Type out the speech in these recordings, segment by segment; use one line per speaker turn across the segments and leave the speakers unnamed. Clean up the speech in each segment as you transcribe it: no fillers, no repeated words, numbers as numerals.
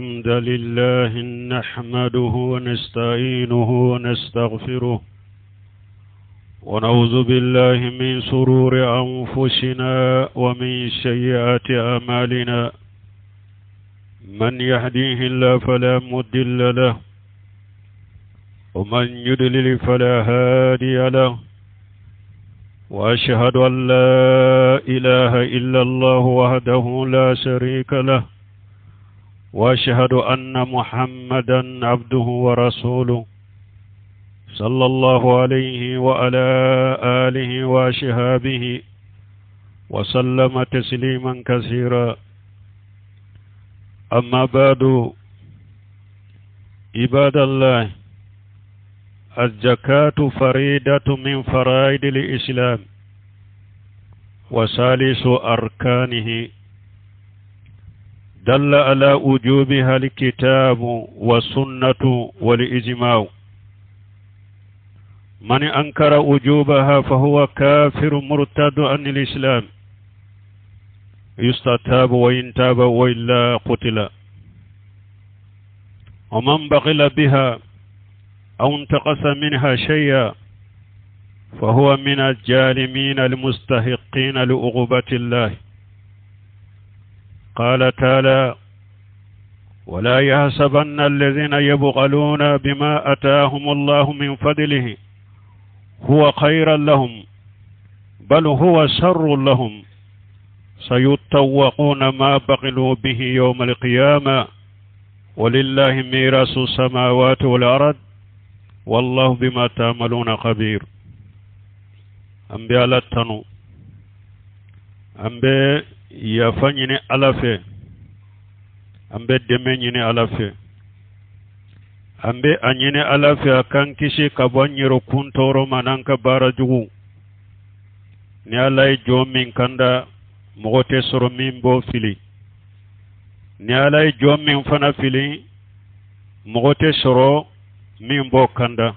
الحمد لله نحمده ونستعينه ونستغفره ونعوذ بالله من شرور أنفسنا ومن سيئات أعمالنا. من يهديه الله فلا مضل له ومن يضلل فلا هادي له، وأشهد أن لا إله إلا الله وحده لا شريك له، وأشهد أن محمدا عبده ورسوله صلى الله عليه وعلى آله وأصحابه وسلم تسليما كثيرا. أما بعد، عباد الله، الزكاة فريدة من فرائض الإسلام وثالث أركانه، دل على وجوبها الكتاب والسنة والإجماع. من أنكر وجوبها فهو كافر مرتد عن الإسلام، يستتاب وإن تاب وإلا قتل. ومن بخل بها أو انتقص منها شيئا فهو من الجالمين المستحقين لعقوبة الله. قال تعالى: ولا يحسبن الذين يبخلون بما أتاهم الله من فضله هو خيرا لهم، بل هو شر لهم، سيطوقون ما بخلوا به يوم القيامة، ولله ميراث السماوات والأرض والله بما تعملون خبير. An bɛ Ala tanu, an bɛ yafa ɲini Ala fɛ, an bɛ dɛmɛ ɲini Ala fɛ, an bɛ a ɲini Ala fɛ a k'an kisi ka bɔ an yɛrɛkun tɔɔrɔ ma n'an ka baara jugu. Ni Ala ye jɔn min kanda, mɔgɔ tɛ sɔrɔ min b'o fili. Ni Ala ye jɔn min fana fili, mɔgɔ tɛ sɔrɔ min b'o kanda.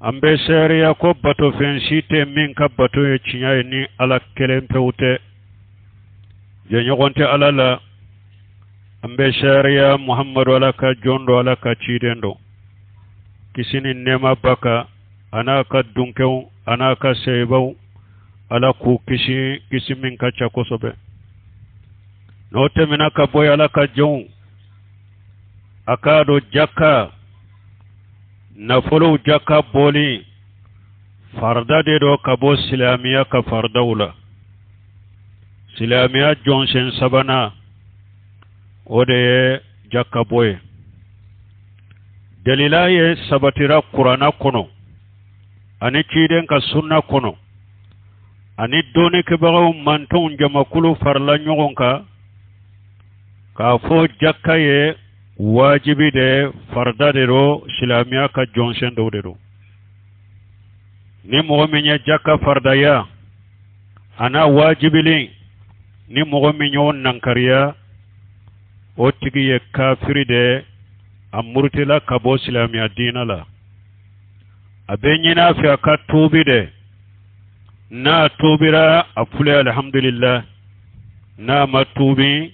An bɛ seereya ko batofɛn si tɛ min ka bato ye tiɲɛ ye ni Ala kelen pewu tɛ, jɛɲɔgɔn tɛ Ala la. An bɛ seereya Muhammadu Ala ka jɔn don, Ala ka ciden don, kisi ni nɛɛma b'a kan, a n'a ka dunkɛw, a n'a ka seebaw. Ala k'u kisi, kisi min ka ca kosɛbɛ. N'o tɛmɛna ka bɔ, Ala ka jɔnw, a k'a dɔn jaka nafolow jaka bɔli farida de don ka bɔ silamɛya ka faridaw la. Silamɛya jɔnsen sabanan, o de ye jaka bɔ ye. Dalila ye sabatira Kuranna kɔnɔ ani ciden ka sunna kɔnɔ, ani dɔnnikɛbagaw mantɔnw jamakulu farala ɲɔgɔn kan k'a fɔ jaka ye wajibi de, farida de don, silamɛya ka jɔnsen dɔw de don. Ni mɔgɔ min ye jaka faridaya a n'a wajibili, ni mɔgɔ min y'o nankariya, o tigi ye kafiri de, a murutila ka bɔ silamɛya diinɛ la. A bɛ ɲini a fɛ a ka tuubi de. N'a tuubira, a filɛ, alhamdulillah. N'a ma tuubi,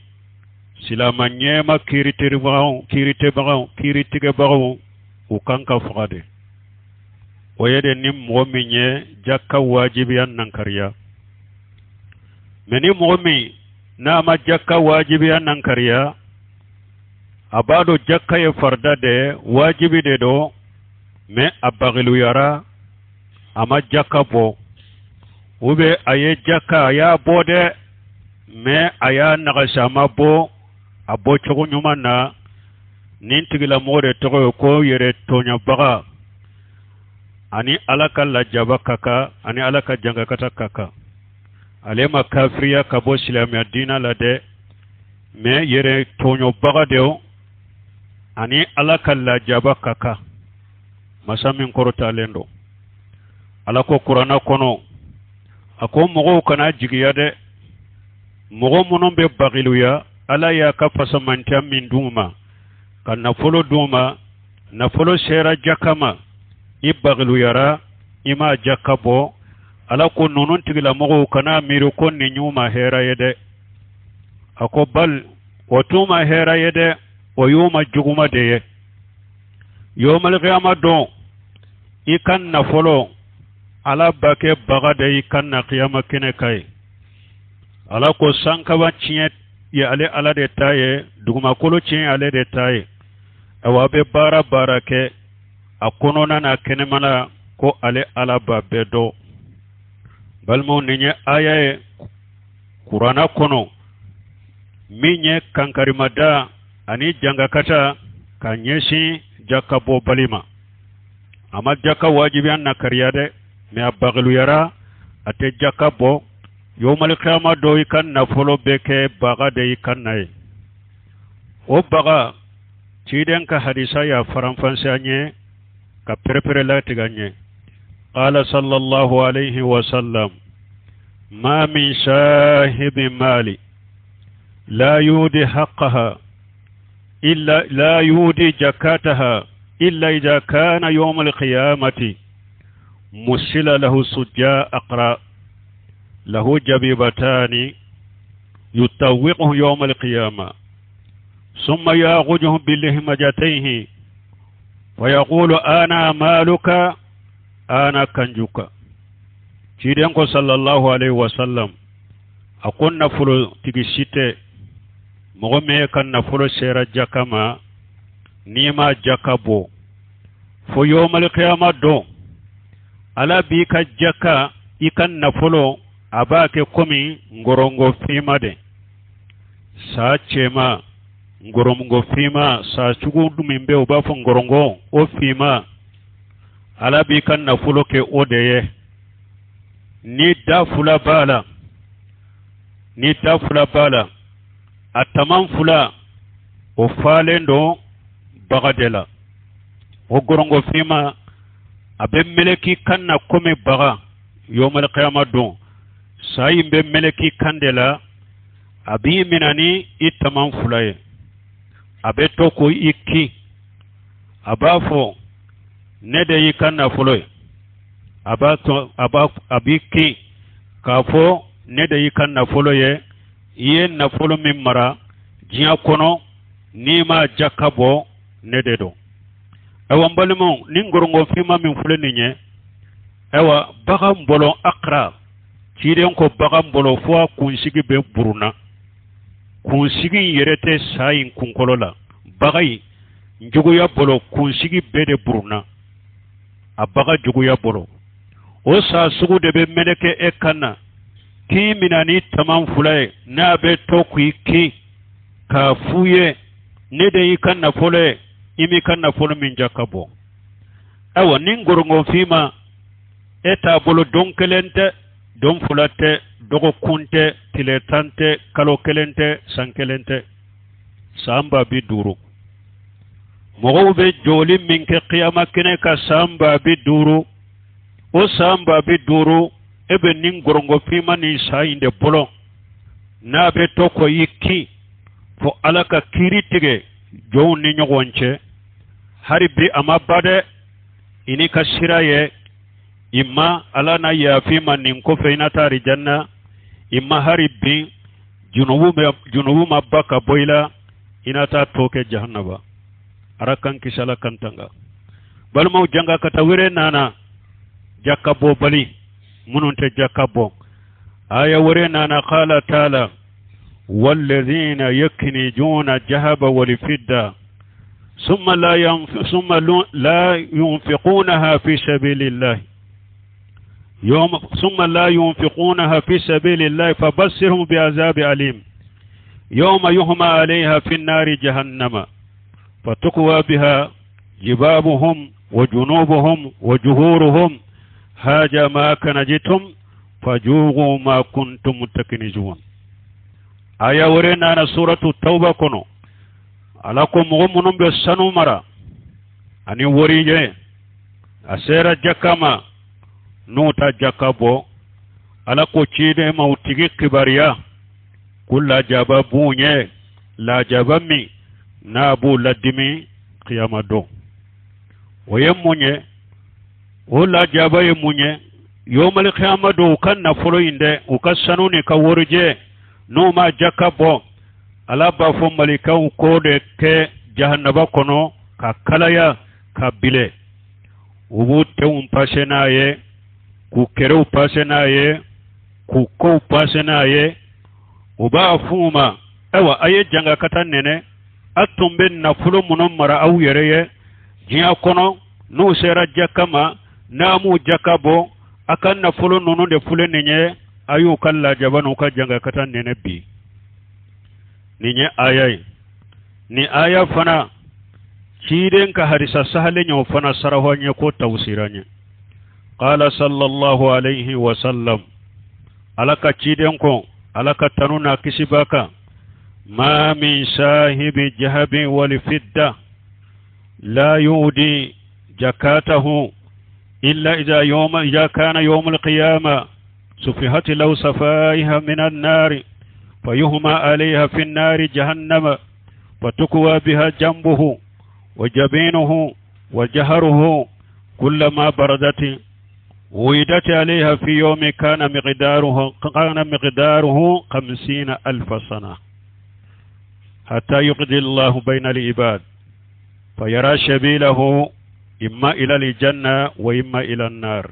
silama ɲɛma kiiritigɛbagaw kiiritigɛbagaw kiiritigɛbagaw u kan ka faga de. O ye de ni mɔgɔ min ye jaka wajibiya nankariya. Mɛ ni mɔgɔ min n'a ma jaka wajibiya nankariya, a b'a dɔn jaka ye farida de, wajibi de don, mɛ a bagiluyara, a ma jaka bɔ, ou bien a ye jaka, a y'a bɔ dɛ, mɛ a y'a nagasi, a ma bɔ a bɔ cogo ɲuman na, nin tigilamɔgɔ de tɔgɔ ye ko yɛrɛ tɔɲɔbaga. Ani Ala ka lajaba ka kan, ani Ala ka jankakata ka kan. Ale ma kafiriya ka bɔ silamɛya diinɛ la dɛ, mɛ yɛrɛ tɔɲɔbaga de, ani Ala ka lajaba ka kan, masa min kɔrɔtalen don. Ala ko Kuranna kɔnɔ, a ko mɔgɔw kana jigiya dɛ, mɔgɔ minnu bɛ bagiluya Ala y'a ka fasamantiya min d'u ma, ka nafolo d'u ma, nafolo sera jaka ma, i bagiluyara, i ma jaka bɔ, Ala ko ninnu tigilamɔgɔw kana miiri ko nin y'u ma hɛrɛ ye dɛ. A ko bal O t'u ma hɛrɛ ye dɛ, o y'u ma juguma de ye. Yomalikiyama don, i ka nafolo Ala b'a kɛ baga de i kan na kiyama kɛnɛ kan ye. Ala ko sankaba tiɲɛ ye ale Ala de ta ye, dugumakolo tiɲɛ ye ale de ta ye. Awa, a bɛ baara baara kɛ a kɔnɔna n'a kɛnɛmana, ko ale Ala b'a bɛɛ dɔn. Balimaw, nin ye aya ye Kuranna kɔnɔ min ye kankarimada ani jangakata ka ɲɛsin jaka bɔbali ma. A ma jaka wajibiya nakariya dɛ, mɛ a bagaluyara a tɛ jaka bɔ. Yomalikiyama don, i ka nafolo bɛ kɛ baga de i kan na ye. O baga, ciden ka hadisa y'a faranfansiya ɲɛ ka perepere latigɛ ɲɛ. Qala sallallahu alayhi wa sallam: ma min sahibi mali la yudi haqqaha illa la yudi jakataha illa idha kana yawm alqiyamati musila lahu sujja aqra lahu jabibatani yutawwiquhu yawm alqiyama ثم يأخذه بلهمجتيه ويقول أنا مالك أنا كنجك. Ciden ko sallallahu alaihi wasallam, a ko nafolo tigi si tɛ, mɔgɔ min ka nafolo sera jaka ma, n'i ma jaka bɔ, fo yomalikiyama don, Ala b'i ka jaka, i ka nafolo, a b'a kɛ komi ngorongo finma de, sa cɛma ngorongo finma, sa sugu min bɛ, u b'a fɔ ngorongo, o finma. Ala b'i ka nafolo kɛ o de ye. Ni da fila b'a la, ni da fila b'a la, a taman fila o falen don baga de la. O gorongo finma, a bɛ meleki kan na komi baga. Yomal qiyama don, sa in bɛ meleki kan de la, a b'i minɛ ni i taman fila ye, a bɛ to ko i kin, a b'a fɔ ne de y'i ka nafolo ye. A b'a to a b'a a b'i kin k'a fɔ ne de y'i ka nafolo ye, i ye nafolo min mara diɲɛ kɔnɔ, n'i ma jaka bɔ, ne de don. Ayiwa, n balimaw, ni ngorongofinma min filɛ nin ye, ayiwa, bagan bɔlɔ akara, ciden ko bagan bɔlɔ fo a kunsigi bɛ buruna, kunsigi in yɛrɛ tɛ sa in kunkolo la. Baga in juguya bolo, kunsigi bɛɛ de buruna a baga juguya bolo. O sa sugu de bɛ meleke e kan na k'i mina ni taman fila ye, n'a bɛ to k'i kin k'a f'u ye ne de y'i ka nafolo ye, i m'i ka nafolo min jaka bɔ. Ayiwa, ni ngorongofinma e t'a bolo, don kelen tɛ, don fila tɛ, dɔgɔkun tɛ, tile 10 tɛ, kalo kelen tɛ, san kelen tɛ, san 50,000. Mɔgɔw bɛ jɔli min kɛ kiyama kɛnɛ ka san 50,000, o san 50,000, e bɛ nin gorongofinma ni sa in de bolo, n'a bɛ to ko i kin fo Ala ka kiiri tigɛ jɔnw ni ɲɔgɔn cɛ. Hali bi a ma ba dɛ, i n'i ka sira ye i ma Ala na yafi ma nin kɔfɛ, i na taa arijanna i ma. Hali bi junubu bɛ junubu ma ba ka bɔ i la, i na taa tɔ kɛ jahannaba. Ala kan kisi, Ala kan tanga. Balimaw, janga kata wɛrɛ nana jaka bɔbali minnu tɛ jaka bɔ. Aya wɛrɛ nana: qala taala والذين يكنزون الذهب والفضة ثم لا ينفقونها في سبيل الله يوم ثم لا ينفقونها في سبيل الله فبشرهم بعذاب أليم يوم يحمى عليها في النار جهنم فتكوى بها جباههم وجنوبهم وظهورهم هذا ما كنزتم فذوقوا ما كنتم تكنزون. Aya wɛrɛ nana suratu Tawba kɔnɔ. Ala ko mɔgɔ minnu bɛ sanu mara ani warijɛ, a sera jaka ma, n'u ta jaka bɔ, Ala ko ciden ma u tigi kibaruya ko lajaba b'u ɲɛ, lajaba min n'a b'u ladimi kiyama don. O ye mun ye? O lajaba ye mun ye? Yomali kiyama don, u ka nafolo in dɛ, u ka sanu ni ka warijɛ, n'u ma jaka bɔ, Ala b'a fɔ malikaw k'o de kɛ jahanaba kɔnɔ ka kalaya ka bilɛ. U b'u tenw pase n'a ye, k'u kɛrɛw pase n'a ye, k'u kɔw pase n'a ye. U b'a f'u ma, ayiwa, a ye jangakata nɛnɛ. A tun bɛ nafolo minnu mara aw yɛrɛ ye diɲɛ kɔnɔ, n'u sera jaka ma, n'a m'u jaka bɔ, a ka nafolo ninnu de filɛ nin ye. A y'u ka lajaba n'u ka jangakata nɛnɛ bi. Nin ye aya ye. Nin aya fana, ciden ka hadisa sahalen y'o fana sarawa ɲɛ ko tawusira ɲɛ. Qala sallallahu alayhi wa sallam, Ala ka ciden ko, Ala ka tanu n'a kisi b'a kan, ma min sahibi jahabin wal fidda la yudi jakatahu illa idha yawma idha kana yawm al-qiyamah sufihat law safaiha min an-nar fayuhma alayha fi an-nar jahannama fatukwa biha jambuhu wa jabinuhu wa jaharuhu kullama baradat ويدت عليها في يوم كان مقداره 50,000 سنة حتى يقضي الله بين العباد فيرى سبيله إما إلى الجنة وإما إلى النار.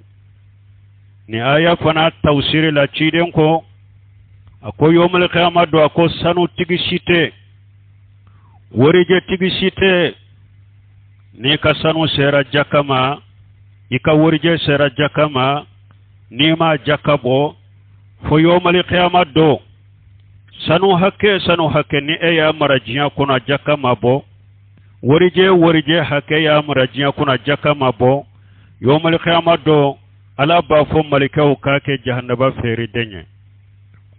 Ni aya fana tawsiri la, ciden ko a ko yawmal qiyamah do, a ko sanu tigi si tɛ, warijɛ tigi si tɛ, n'i ka sanu sera jaka ma, i ka warijɛ sera jaka ma, n'i ma jaka bɔ fo yawmal qiyamah do, sanu hakɛ, sanu hakɛ ni e y'a mara diɲɛ kɔnɔ, jaka ma bɔ, warijɛ, warijɛ hakɛ y'a mara diɲɛ kɔnɔ, jaka ma bɔ, yawmal qiyamah do, Ala b'a fɔ malikɛw k'a kɛ jahanaba feereden ye.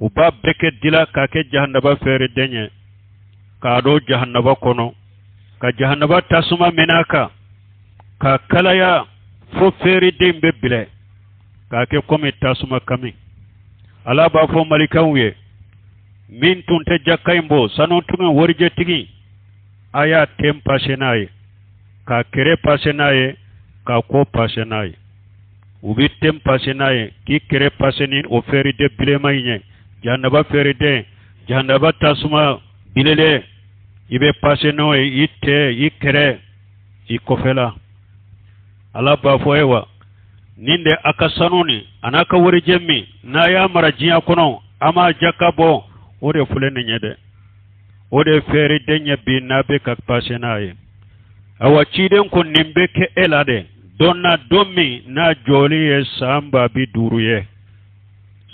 U b'a bɛɛ kɛ dila k'a kɛ jahanaba feereden ye, k'a don jahanaba kɔnɔ, ka jahanaba tasuma minɛ a kan ka kalaya fo feereden bɛ bilɛ k'a kɛ komi tasuma kami. Ala b'a fɔ malikaw ye, min tun tɛ jaka in bɔ, sanutigi, warijɛtigi, a y'a ten pase n'a ye, k'a kɛrɛ pase n'a ye, k'a kɔ pase n'a ye. U bɛ ten pase n'a ye, k'i kɛrɛ pase ni o feereden bilenman in ye, jahanaba feereden, jahanaba tasuma bilelen, i bɛ pase n'o ye i tɛ, i kɛrɛ, i kɔfɛla. Ala b'a fɔ, ayiwa, nin de a ka sanu ni a n'a ka warijɛ min n'a y'a mara diɲɛ kɔnɔ, a m'a jaka bɔ, o de filɛ nin ye dɛ, o de feereden ye bi n'a bɛ ka pase n'a ye. Awa, ciden ko nin bɛ kɛ e la dɛ don na, don min n'a jɔli ye san 50 000 ye.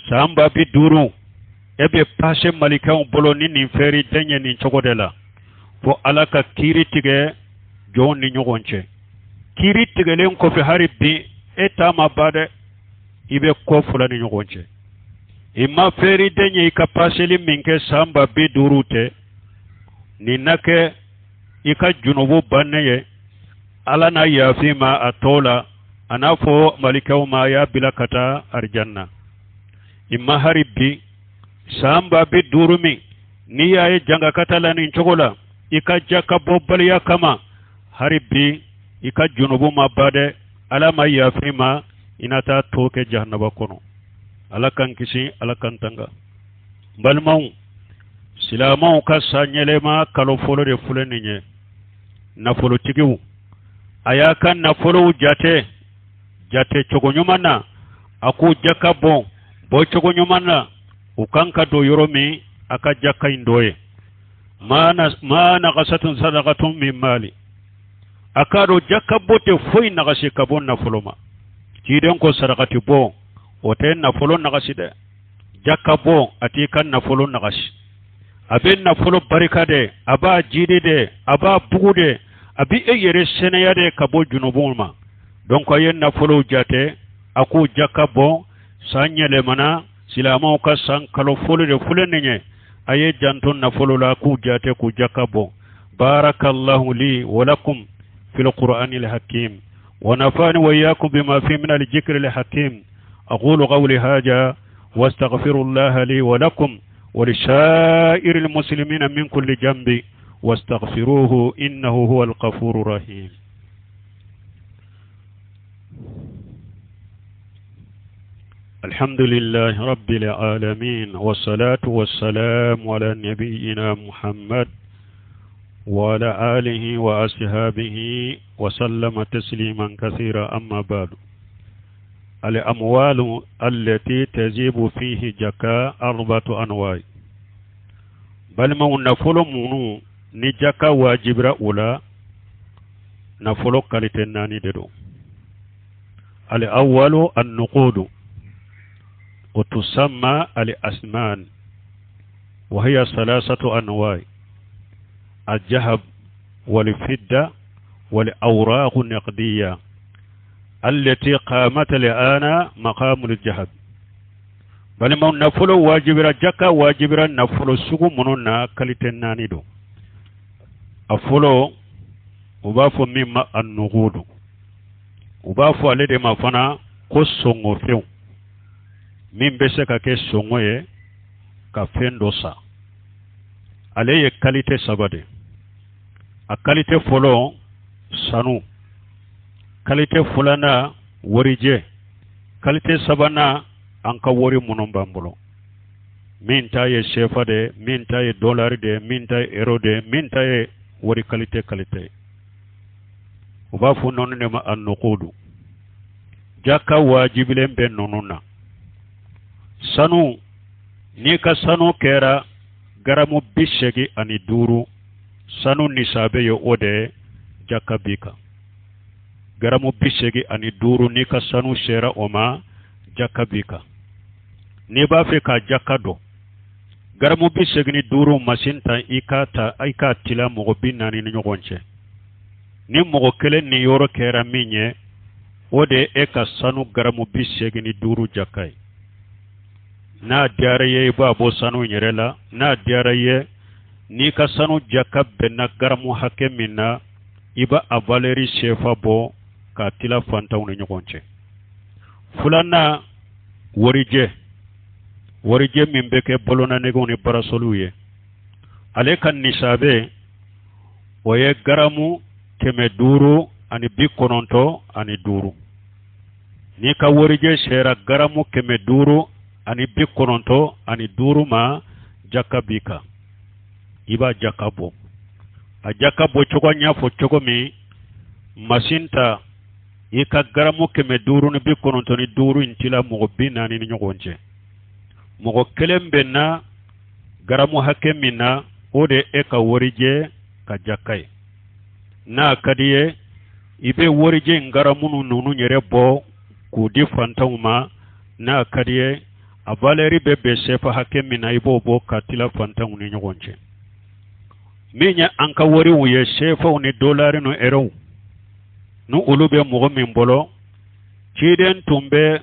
San 50 000, e bɛ pase malikaw bolo ni nin feereden ye nin cogo de la, fo Ala ka kiiri tigɛ jɔnw ni ɲɔgɔn cɛ. Kiiri tigɛlen kɔfɛ, hali bi e ta ma ba dɛ, i bɛ kɔ fila ni ɲɔgɔn cɛ. I ma feereden ye i ka paseli min kɛ san 50 000 tɛ nin na kɛ i ka junubu bannen ye. Ala n'a yafi ma a tɔ la, a n'a fɔ malikaw ma a y'a bila ka taa arijanna. I ma hari bi san 50 000 min n'i y'a ye jangakata la nin cogo la i ka jaka bɔbaliya kama, hari bi i ka junubu ma ba dɛ, Ala ma yafi ma, i na taa to kɛ jahanaba kɔnɔ. Ala k'an kisi, Ala k'an tanga. N balimaw, silamɛw ka san yɛlɛma kalo fɔlɔ de filɛ nin ye. Nafolotigiw, a y'a ka nafolow jate jate cogo ɲuman na, a k'u jaka bɔ bɔ cogo ɲuman na, u kan ka don yɔrɔ min, a ka jaka in dɔ ye. Ma nagasatun sadakatun min mali, a k'a dɔn jaka bɔ tɛ foyi nagasi ka bɔ nafolo ma. Ciden ko sarakati bɔ, o tɛ nafolo nagasi dɛ. Jaka bɔ, a t'i ka nafolo nagasi. A bɛ nafolo barika dɛ, a b'a jidi dɛ, a b'a bugu dɛ, a bɛ e yɛrɛ sɛnɛya de ka bɔ junubuw ma. Donc a ye nafolow jate, a k'u jaka bɔ. San yɛlɛmana, silamɛw ka san kalo fɔlɔ de filɛ nin ye. A ye janto nafolo la, k'u jate, k'u jaka bɔ. Barakallahu li wa lakum fil qur'anil hakim wa nafani wa iyyakum bima fi min al-dhikri al-hakim. Aqulu qawli hadha واستغفر الله لي ولكم ولسائر المسلمين من كل جنب واستغفروه إنه هو الغفور الرحيم. الحمد لله رب العالمين والصلاة والسلام على نبينا محمد وعلى آله وأصحابه وسلم تسليما كثيرا أما بعد الأموال التي تجب فيه جكا أربعة أنواع balimaw nafolo minnu ni jaka wajibira u la nafolo kalite naani de don al-awwalu an-nuqudu wa tusamma al-asman wa hiya salasatu anwa' al-jahab wal-fidda wal-awraq an-naqdiyya allati qamat al-ana maqam al-jahab balimaw nafolo wajibira jaka wajibira nafolo sugu minnu na kalite naani don a fɔlɔ u b'a fɔ min ma annugudu u b'a fɔ ale de ma fana ko sɔngɔfɛnw min bɛ se ka kɛ sɔngɔ ye ka fɛn dɔ san ale ye kalite saba de a kalite fɔlɔ sanu kalite filanan warijɛ kalite sabanan an ka wari minnu b'an bolo min ta ye sefa de min ta ye dolari de min ta ye euro de min ta ye wari kalite kalite ye u b'a fɔ ninnu de ma annuqudu jaka wajibilen bɛ ninnu na sanu n'i ka sanu kɛra garamu 85 sanu nisabe ye o de jaka b'i kan garamu 85 n'i ka sanu sera o ma jaka b'i kan n'i b'a fɛ ka jaka dɔn garamu 85 masin ta i k'a ta i k'a tila mɔgɔ 40 ni ɲɔgɔn cɛ ni mɔgɔ kelen niyɔrɔ kɛra min ye o de ye e ka sanu garamu 85 jaka ye n'a diyara i ye i b'a bɔ sanu yɛrɛ la n'a diyara i ye n'i ka sanu jaka bɛnna garamu hakɛ min na i b'a a valeri sefa bɔ k'a tila fantanw ni ɲɔgɔn cɛ filanan warijɛ warijɛ min bɛ kɛ bolonanɛgɛw ni barasoliw ye ale ka nisabe o ye garamu 595 n'i ka warijɛ sera garamu 595 ma jaka b'i kan i b'a jaka bɔ a jaka bɔ cogo n y'a fɔ cogo min masin ta i ka garamu 595 in tila mɔgɔ 40 ni ɲɔgɔn cɛ mɔgɔ kelen bɛnna garamu hakɛ min na o de e ka warijɛ ka jaka ye n'a ka di ye i bɛ warijɛ in garamu ninnu yɛrɛ bɔ k'u di fantanw ma n'a ka di ye a valɛri bɛ bɛn sefa hakɛ min na i b'o bɔ ka tila fantanw ni ɲɔgɔn cɛ min ye an ka wariw ye sefaw ni dolari ni erow ni olu bɛ mɔgɔ min bolo ciden tun bɛ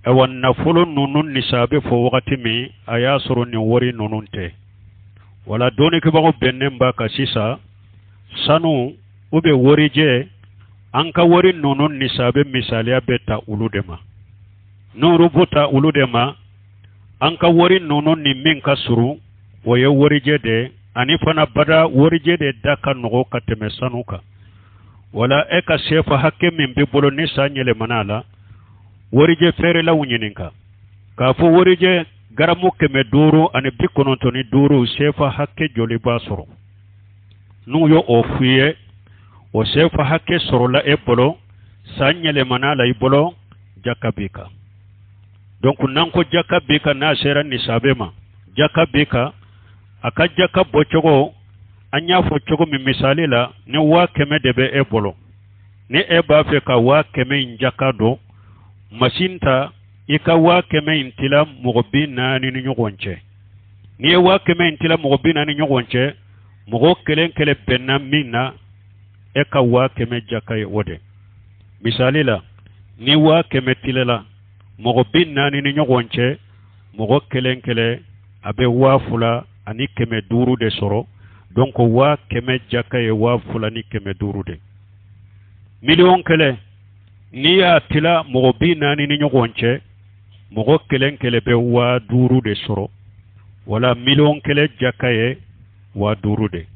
awa nafolo ninnu nisabe fɔ wagati min a y'a sɔrɔ nin wari ninnu tɛ wala dɔnnikɛbagaw bɛnnen b'a kan sisan sanu u bɛ warijɛ an ka wari ninnu nisabe misaliya bɛ ta olu de ma n'olu bɛ ta olu de ma an ka wari ninnu ni min ka surun o ye warijɛ de ani fana bada warijɛ de da ka nɔgɔ ka tɛmɛ sanu kan wala e ka sefa hakɛ min b'i bolo ni san yɛlɛmana a la warijɛ feerelaw ɲininka k'a fɔ warijɛ garamu 595 sefa hakɛ joli b'a sɔrɔ n'u ye o f'i ye o sefa hakɛ sɔrɔla e bolo san yɛlɛmana la i bolo jaka b'i kan donc n'an ko jaka b'i kan n'a sera nisabe ma jaka b'i kan a ka jaka bɔcogo an y'a fɔ cogo min misali la ni 100 000 de bɛ e bolo ni e b'a fɛ ka 100 000 in jaka dɔn masin ta i ka 100 000 in tila mɔgɔ 40 ni ɲɔgɔn cɛ n'i ye 100 000 in tila mɔgɔ 40 ni ɲɔgɔn cɛ mɔgɔ kelen kelen bɛnna min na e ka 100 000 jaka ye o de misali la ni 100 000 tilala mɔgɔ 40 ni ɲɔgɔn cɛ mɔgɔ kelen kelen a bɛ 2500 de sɔrɔ donc 100 000 jaka ye 2500 de 1 000 000 n'i y'a tila mɔgɔ 40 ni ɲɔgɔn cɛ mɔgɔ kelen kelen bɛ 5000 de sɔrɔ wala 1 000 000 jaka ye 5000 de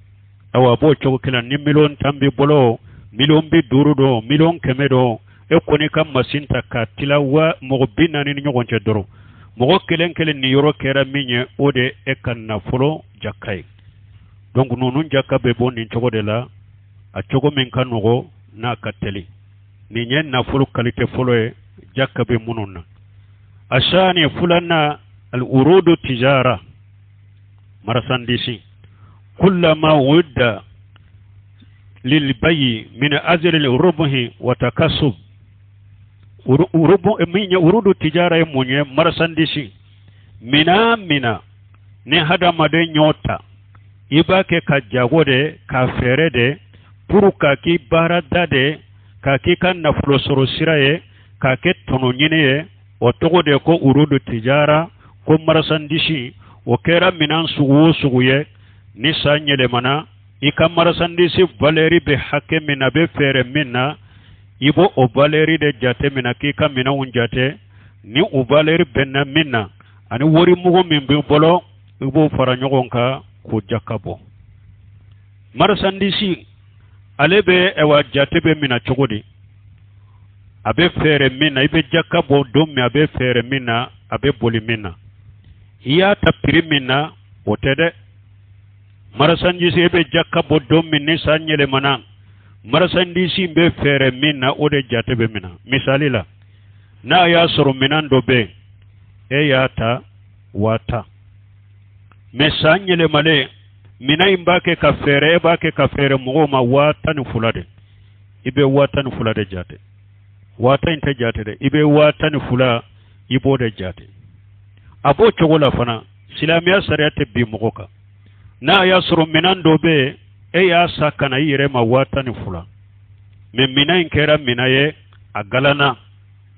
awa a b'o cogo kelen ni 10 000 000 b'i bolo 50 000 000 don 100 000 000 don. E kɔni ka masin ta k'a tila wa mɔgɔ 40 ni ɲɔgɔn cɛ dɔrɔn, mɔgɔ kelen kelen niyɔrɔ kɛra min ye, o de e ka nafolo jaka ye. Donc ninnu jaka bɛ bɔ nin cogo de la, a cogo min ka nɔgɔ n'a ka teli. Nin ye nafolo kalite fɔlɔ ye jaka bɛ minnu na. Asani, filanan, al urudu tijara, marasandisi, kullama wudda lilbayi min ajli rubuhi wa takasub. Urubu min ye urudu tijara ye mun ye? Marasandisi mina mina ni hadamaden y'o ta, i b'a kɛ ka jago de, ka feere de, pour ka k'i baarada de, ka k'i ka nafolo sɔrɔ sira ye, k'a kɛ tɔnɔ ɲini ye. O tɔgɔ de ko urudu tijara, ko marasandisi. O kɛra minan sugu o sugu ye, ni san yɛlɛmana, i ka marasandisi valeur bɛ hakɛ min na, a bɛ feere min na, i b'o o valeur de jate minɛ k'i ka minɛnw jate. Ni o valeur bɛnna min na ani wari mugu min b'i bolo, i b'o fara ɲɔgɔn kan k'o jaka bɔ. Marasandisi ale bɛ ɛwa jate bɛ minɛ cogo di? A bɛ feere min na, i bɛ jaka bɔ don min, a bɛ feere min na, a bɛ boli min na, i y'a ta prix min na, o tɛ dɛ. Marasandisi, e bɛ jaka bɔ don min, ni san yɛlɛmana, marasandisi bɛ feere min na, o de jate bɛ minɛ. Misali la, n'a y'a sɔrɔ minɛn dɔ bɛ yen, e y'a ta 10 000, mais san yɛlɛmalen, minɛn in b'a kɛ ka feere, e b'a kɛ ka feere mɔgɔw ma 12 000 de, i bɛ 12 000 de jate. 10 000 in tɛ jate dɛ, i bɛ 12 000, i b'o de jate. A b'o cogo la fana, silamɛya sariya tɛ bin mɔgɔ kan. N'a y'a sɔrɔ minɛn dɔ bɛ yen, e y'a san ka na i yɛrɛ ma 12 000, mais minɛn in kɛra minɛn ye, a galanna,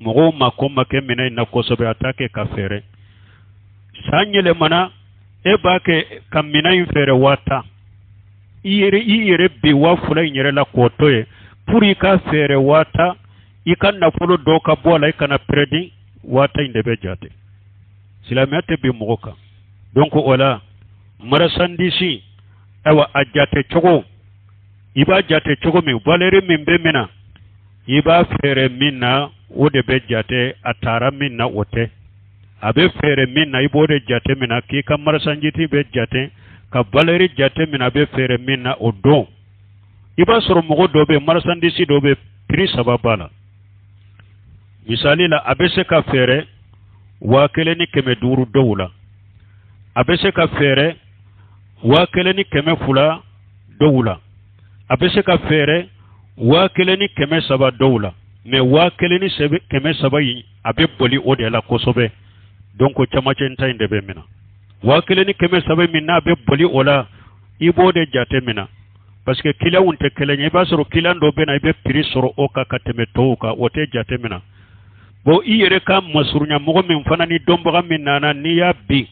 mɔgɔw mako ma kɛ minɛn in na kosɛbɛ, a t'a kɛ ka feere. San yɛlɛmana, e b'a kɛ ka minɛn in feere 10 000, i yɛrɛ bi 2000 in yɛrɛ la k'o to yen pour i ka feere 10 000, i ka nafolo dɔ ka bɔ a la, i kana perdre. 10 000 in de bɛ jate. Silamɛya tɛ bin mɔgɔ kan. Donc o la, marasandisi, ayiwa, a jate cogo, i b'a jate cogo min, valeur min bɛ min na, i b'a feere min na, o de bɛ jate. A taara min na, o tɛ. A bɛ feere min na, i b'o de jate min na k'i ka marasandisi bɛ jate, ka valeur jate min na, a bɛ feere min na o don. I b'a sɔrɔ mɔgɔ dɔ bɛ, marasandisi dɔ bɛ, prix saba b'a la. Misali la, a bɛ se ka feere 1500 dɔw la, a bɛ se ka feere 1200 dɔw la, a bɛ se ka feere 1300 dɔw la, mais 1300 in, a bɛ boli o de la kosɛbɛ. Donc camancɛ ta in de bɛ minɛ. 1300 min n'a bɛ boli o la, i b'o de jate minɛ, parce que clientw tɛ kelen ye. I b'a sɔrɔ client dɔ bɛ na, i bɛ prix sɔrɔ o kan ka tɛmɛ tɔw kan, o tɛ jate minɛ. Bon, i yɛrɛ ka masurunya mɔgɔ min fana ni dɔnbaga min nana, n'i y'a bin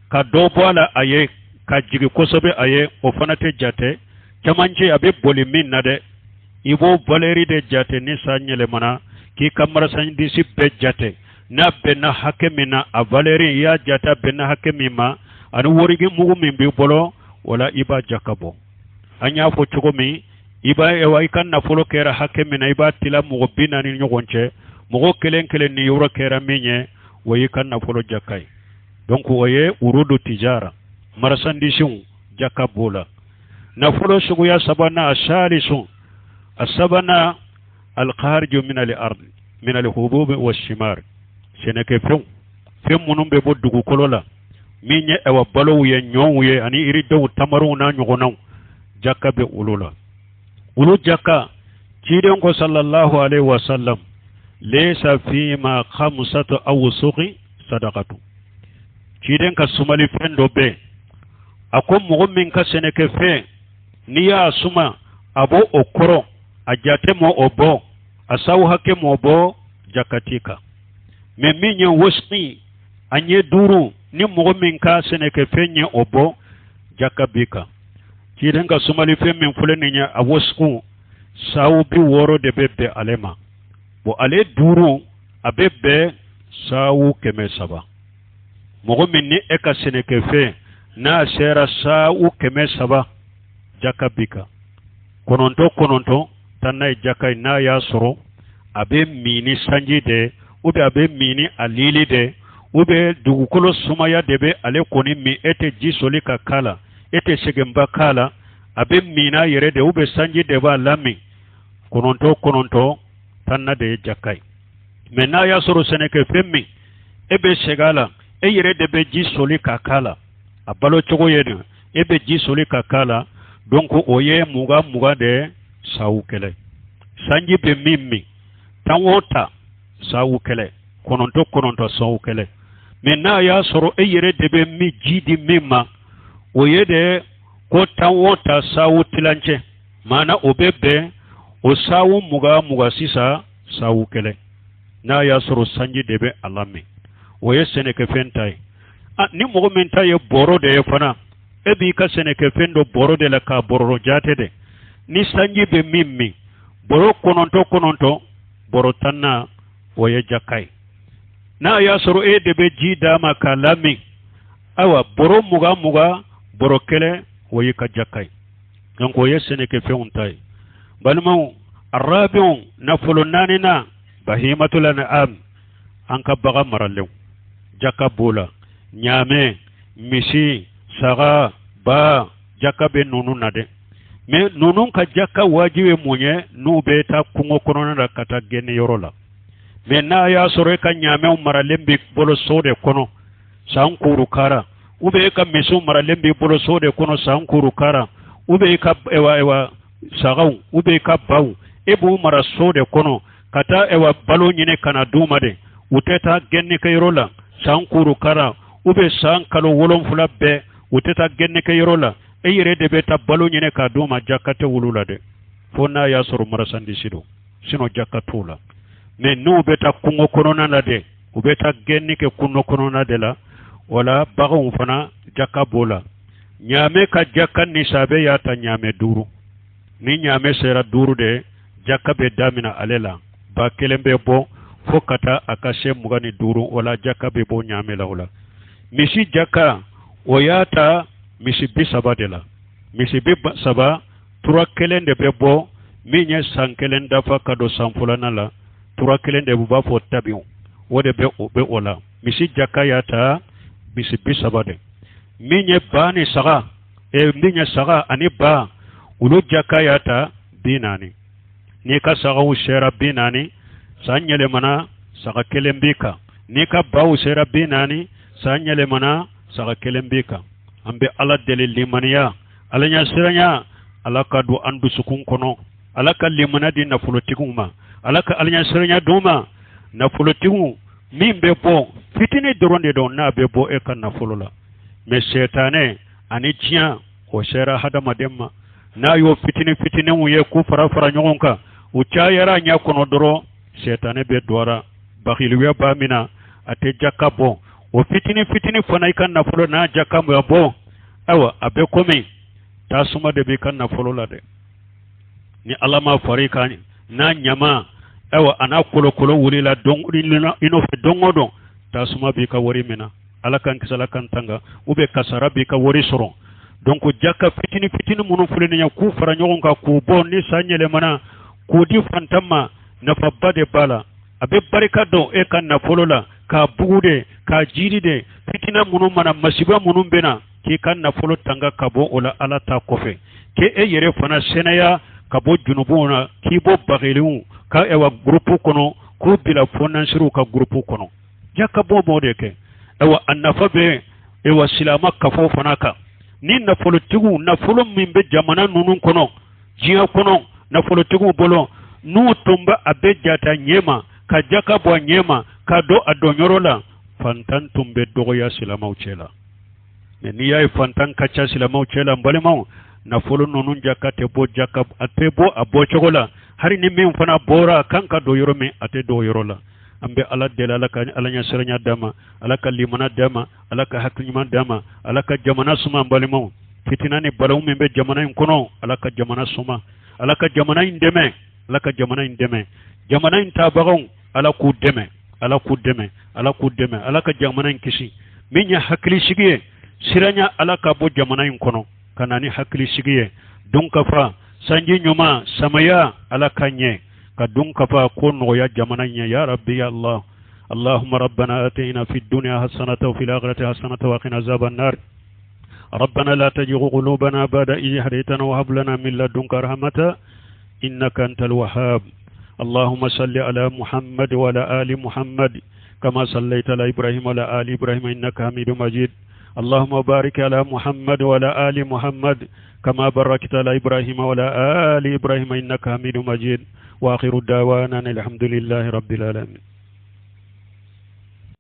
ka dɔ bɔ a la a ye, ka jigin kosɛbɛ a ye, o fana tɛ jate. Camancɛ, a bɛ boli min na dɛ, i b'o valeur de jate ni san yɛlɛmana k'i ka marchandise bɛɛ jate. N'a bɛnna hakɛ min na, a valeur, i y'a jate, a bɛnna hakɛ min ma ani warigi mugu min b'i bolo, o la i b'a jaka bɔ. An y'a fɔ cogo min, i b'a wa i ka nafolo kɛra hakɛ min na, i b'a tila mɔgɔ 40 ɲɔgɔn cɛ, mɔgɔ kelen kelen ni yɔrɔ kɛra min ye, o y'i ka nafolo jaka ye. Donc o ye urudu tijara, marchandisiw jaka b'o la. Nafolo suguya sabanan, a salisu, a sabanan, alkhariju min al ard min al hubub wa shimar, sɛnɛkɛfɛnw, fɛn minnu bɛ bɔ dugukolo la, min ye ɛwa balow ye, ɲɔw ye, ani yiridenw, tamaruw n'a ɲɔgɔnnaw, jaka bɛ olu la. Olu jaka, ciden ko sallallahu alaihi wa sallam: laysa fima khamsatu awsuqi sadaqatu. Ciden ka sumali fɛn dɔ bɛ, a ko mɔgɔ min ka sɛnɛkɛfɛn, n'i y'a suma, a b'o o kɔrɔ, a jate mɔ o bɔ, a sawu hakɛ mɔ bɔ, jakati kan. Mais min ye wosiki a ɲɛ duuru, ni mɔgɔ min ka sɛnɛkɛfɛn ye o bɔ, jaka b'i kan. Ciden ka sumalifɛn min filɛ nin ye, a wosiku sawu 60 de bɛ bɛn ale ma. Bon, ale duuru, a bɛ bɛn sawu 300. Mɔgɔ min ni e ka sɛnɛkɛfɛn n'a sera sawu 300, jaka b'i kan. Kɔnɔntɔn kɔnɔntɔn, tan n'a ye jaka ye. N'a y'a sɔrɔ A bɛ min ni sanji de, ou bien a bɛ min ni a lili de, ou bien dugukolo sumaya de bɛ ale kɔni min. E tɛ ji soli ka k'a la, e tɛ sɛgɛnba k'a la, a bɛ min n'a yɛrɛ de, ou bien sanji de b'a lamin. Kɔnɔntɔn kɔnɔntɔn, tanna de ye jaka ye. Mais n'a y'a sɔrɔ sɛnɛkɛfɛn min e bɛ sɛgɛn a la, e yɛrɛ de bɛ ji soli ka k'a la, a balo cogo ye nin, e bɛ ji soli ka k'a la, donc o ye 20 20 de, sawu kelen. Sanji bɛ min min, tan o tan, sawu kelen, kɔnɔntɔn kɔnɔntɔn, sawu kelen. Mais n'a y'a sɔrɔ e yɛrɛ de bɛ min ji di min ma, o ye de ko tan o tan, sawu tilancɛ, maana o bɛ bɛn o sawu 20 20 sisan, sawu kelen, n'a y'a sɔrɔ sanji de bɛ a lamin. O ye sɛnɛkɛfɛn ta ye. Ni mɔgɔ min ta ye bɔrɔ de ye fana, e b'i ka sɛnɛkɛfɛn don bɔrɔ de la k'a bɔrɔ jate de, ni sanji bɛ min min, bɔrɔ kɔnɔntɔn kɔnɔntɔn, bɔrɔ tanna, o ye jaka ye. N'a y'a sɔrɔ e de bɛ ji d'a ma k'a lamin, ayiwa, bɔrɔ 20 20, bɔrɔ kelen, o y'i ka jaka ye. Donc o ye sɛnɛkɛfɛnw ta ye. Balimaw, arabiw, nafolo naaninan, bahimatul an'am, an ka bagan maralenw, jaka b'o la. Ɲaamɛ, misi, saga, ba, jaka bɛ ninnu na dɛ. Mais ninnu ka jaka wajibi ye mun ye? N'u bɛ taa kungo kɔnɔna la ka taa gɛnni yɔrɔ la. Mais n'a y'a sɔrɔ e ka ɲaamɛw maralen b'i bolo so de kɔnɔ san kurukara, ou bien e ka misiw maralen b'i bolo so de kɔnɔ san kurukara, ou bien e ka ewa ewa sagaw, ou bien e ka baw, e b'u mara so de kɔnɔ ka taa ewa balo ɲini ka na d'u ma de, u tɛ taa gɛnnikɛyɔrɔ la san kurukara, ou bien san kalo 7 bɛɛ u tɛ taa gɛnnikɛyɔrɔ la, e yɛrɛ de bɛ taa balo ɲini k'a d'u ma, jaka tɛ wulu la dɛ, fo n'a y'a sɔrɔ marchandise don, sinon jaka t'o la. Mais n'u bɛ taa kungo kɔnɔna la de, u bɛ taa gɛnni kɛ kungo kɔnɔna de la, wala baganw fana, jaka b'o la. Ɲaamɛ ka jaka nisabe y'a ta ɲaamɛ 5. Ni ɲaamɛ sera 5 de, jaka bɛ damina ale la, 1000 bɛ bɔ fo ka taa a ka se 25, wala jaka bɛ bɔ ɲaamɛ la o la. Misi jaka, o y'a ta misi 30 de la. Misi 30, tura kelen de bɛ bɔ. Min ye san kelen dafa ka don san filanan la, tura kelen de, u b'a fɔ tabiw, o de bɛ o bɛ o la. Misi jaka y'a ta misi 30 de. Min ye ba ni saga, min ye saga ani ba, olu jaka y'a ta 40. N'i ka sagaw sera 40, san yɛlɛmana, saga kelen b'i kan. N'i ka baw sera 40, san yɛlɛmana, saga kelen b'i kan. An bɛ Ala deli, limaniya, Ala ɲɛsiranya, Ala ka don an dusukun kɔnɔ. Ala ka limaniya di nafolotigiw ma, Ala ka Ala ɲɛsiranya d'u ma. Nafolotigiw, min bɛ bɔ, fitinin dɔrɔn de don n'a bɛ bɔ e ka nafolo la. Mais sɛtanɛ ani diɲɛ, o sera hadamaden ma, n'a y'o fitinin fitininw ye k'u fara fara ɲɔgɔn kan, u cayara ɲɛ kɔnɔ dɔrɔn, sɛtanɛ bɛ don a la, bakiliya b'a min na, a tɛ jaka bɔ. O fitinin fitinin fana, i ka nafolo n'a jaka ma bɔ, ayiwa, a bɛ komi tasuma de b'i ka nafolo la dɛ. Ni Ala ma fari kan n'a ɲama, ayiwa, a n'a kolokolo wulila don i nɔfɛ don o don, tasuma b'i ka wari minɛ. Ala k'an kisi, Ala k'an tanga. U bɛ kasara b'i ka wari sɔrɔ. Donc jaka fitinin fitinin minnu filɛ nin ye, k'u fara ɲɔgɔn kan k'u bɔ ni san yɛlɛmana k'u di fantan ma, nafaba de b'a la. A bɛ barika dɔn e ka nafolo la k'a bugu de, k'a jiri de. Fitina minnu mana, masiba minnu bɛ na, k'i ka nafolo tanga ka bɔ o la Ala ta kɔfɛ, k'e yɛrɛ fana sɛnɛya ka bɔ junubuw na, k'i bɔ bagiliw ka ɛwa groupe kɔnɔ, k'u bila fɔnansiriw ka groupe kɔnɔ. Jaka bɔ b'o de kɛ. Ayiwa, a nafa bɛ ewa silama kafo fana kan. Ni nafolotigiw, nafolo min bɛ jamana ninnu kɔnɔ, diɲɛ kɔnɔ nafolotigiw bolo, n'u tun bɛ a bɛ jata ɲɛma ka jaka bɔ a ɲɛma ka don a donyɔrɔ la, fantan tun bɛ dɔgɔya silamɛw cɛ la. Mais n'i y'a ye fantan ka ca silamɛw cɛ la, n balimaw, nafolo ninnu jaka tɛ bɔ, jaka a tɛ bɔ a bɔcogo la. Hali ni min fana bɔra, a kan ka don yɔrɔ min, a tɛ don yɔrɔ la. An bɛ Ala deli, Ala ka Ala ɲɛsiranya d'a ma, Ala ka limana d'a ma, Ala ka hakili ɲuman d'a ma, Ala ka jamana suma. N balimaw, fitina ni balawu min bɛ jamana in kɔnɔ, Ala ka jamana suma, Ala ka jamana in dɛmɛ, Ala ka jamana in dɛmɛ. Jamana in taabagaw, Ala k'u dɛmɛ, Ala k'u dɛmɛ, Ala k'u dɛmɛ. Ala ka jamana in kisi. Min ye hakilisigi ye, siranya, Ala ka bɔ jamana in kɔnɔ ka na ni hakilisigi ye. Don ka fa sanji ɲuman, samaya, Ala ka ɲɛ. Ka dunkafa ko nɔgɔya jamana ɲɛ, ya rabbi ya Allah. اللهم ربنا آتنا في الدنيا حسنة وفي الآخرة حسنة وقنا عذاب النار. ربنا لا تزغ قلوبنا بعد إذ هديتنا وهب لنا من لدنك رحمة إنك أنت الوهاب. اللهم صل على محمد وعلى آل محمد كما صليت على إبراهيم وعلى آل إبراهيم إنك حميد مجيد. اللهم بارك على محمد وعلى آل محمد كما باركت على إبراهيم وعلى آل إبراهيم إنك حميد مجيد. وآخر دعوانا الحمد لله رب العالمين.